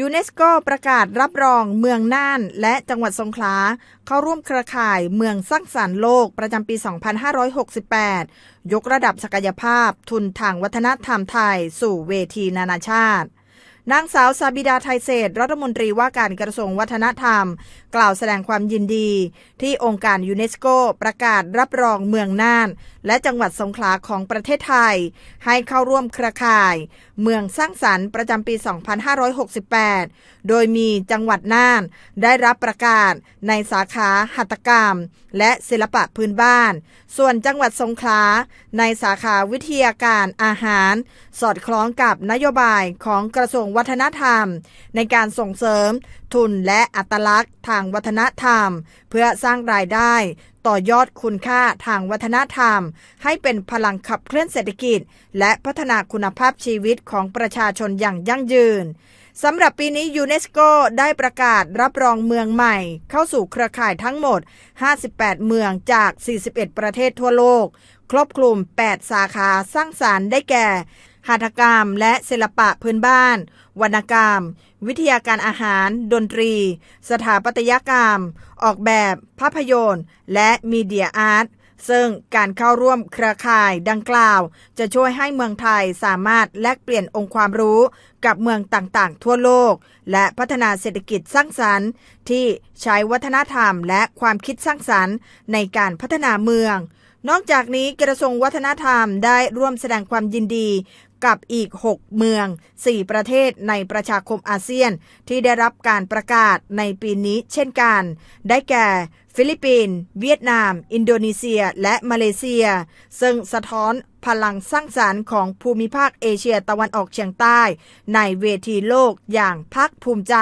UNESCO ປະກາດຮັບຮອງເມືອງນ່ານ ແລະ ຈັງຫວັດສົງຂລາ ເຂົ້າຮ່ວມເຄືອຂ່າຍເມືອງສ້າງສັນໂລກປະຈຳປີ ສອງພັນຫ້າຮ້ອຍຫົກສິບແປດ ຍົກລະດັບສັກກະຍະພາບທຶນທາງວັດທະນະທຳໄທສູ່ເວທີນານາຊາດ. ນາງສາວ ຊາບິດາ ໄທເສດ ລັດຖະມົນຕີວ່າການກະຊວງວັດທະນະທຳ ກ່າວສະແດງຄວາມຍິນດີທີ່ອົງການ UNESCO ປະກາດຮັບຮອງເມືອງນ່ານ ແລະ ຈັງຫວັດສົງຂລາຂອງປະເທດໄທ ໃຫ້ເຂົ້າຮ່ວມເຄືອຂ່າຍເມືອງສ້າງສັນປະຈຳປີ ສອງພັນຫ້າຮ້ອຍຫົກສິບແປດ ໂດຍມີຈັງຫວັດນ່ານໄດ້ຮັບປະກາດໃນສາຂາຫັດຖະກຳ ແລະ ສິລະປະພື້ນບ້ານ, ສ່ວນຈັງຫວັດສົງຂລາໃນສາຂາວິທະຍາການອາຫານ, ສອດຄ່ອງກັບນະໂຍບາຍຂອງກະຊວງວັດທະນະທຳ ໃນການສົ່ງເສີມທຶນ ແລະ ອັດຕະລັກທາງວັດທະນະທຳ ເພື່ອສ້າງລາຍໄດ້, ຕໍ່ຍອດຄຸນຄ່າທາງວັດທະນະທຳ ໃຫ້ເປັນພະລັງຂັບເຄື່ອນເສດຖະກິດ ແລະ ພັດທະນາຄຸນນະພາບຊີວິດຂອງປະຊາຊົນຢ່າງຢັ້ງຢືນ. ສຳລັບປີນີ້ UNESCO ໄດ້ປະກາດຮັບຮອງເມືອງໃໝ່ເຂົ້າສູ່ເຄືອຂ່າຍທັງໝົດ ຫ້າສິບແປດ ເມືອງຈາກ ສີ່ສິບເອັດ ປະເທດທົ່ວໂລກ, ຄອບຄຸມ ແປດ ສາຂາສ້າງສັນ ໄດ້ແກ່ ຫັດຖະກຳ ແລະ ສິລະປະພື້ນບ້ານ, ວັນນະກຳ, ວິທະຍາການອາຫານ, ດົນຕີ, ສະຖາປັດຕະຍະກຳ, ອອກແບບ, ພາບພະຍົນ ແລະ ມີເດຍອາດ, ເຊິ່ງການເຂົ້າຮ່ວມເຄືອຂ່າຍດັ່ງກ່າວ ຈະຊ່ວຍໃຫ້ເມືອງໄທສາມາດແລກປ່ຽນອົງຄວາມຮູ້ກັບເມືອງຕ່າງໆທົ່ວໂລກ ແລະ ພັດທະນາເສດຖະກິດສ້າງສັນທີ່ໃຊ້ວັດທະນະທຳ ແລະ ຄວາມຄິດສ້າງສັນໃນການພັດທະນາເມືອງ. ນອກຈາກນີ້, ກະຊວງວັດທະນະທຳໄດ້ຮ່ວມສະແດງຄວາມຍິນດີກັບອີກ ຫົກ ເມືອງ, ສີ່ ປະເທດໃນປະຊາຄົມອາຊຽນ ທີ່ໄດ້ຮັບການປະກາດໃນປີນີ້ເຊັ່ນກັນ, ໄດ້ແກ່ ຟີລິບປິນ, ຫວຽດນາມ, ອິນໂດເນເຊຍ ແລະ ມາເລເຊຍ, ເຊິ່ງສະທ້ອນພະລັງສ້າງສັນຂອງພູມິພາກເອເຊຍຕາເວັນອອກສຽງໃຕ້ໃນເວທີໂລກຢ່າງພາກພູມໃຈ.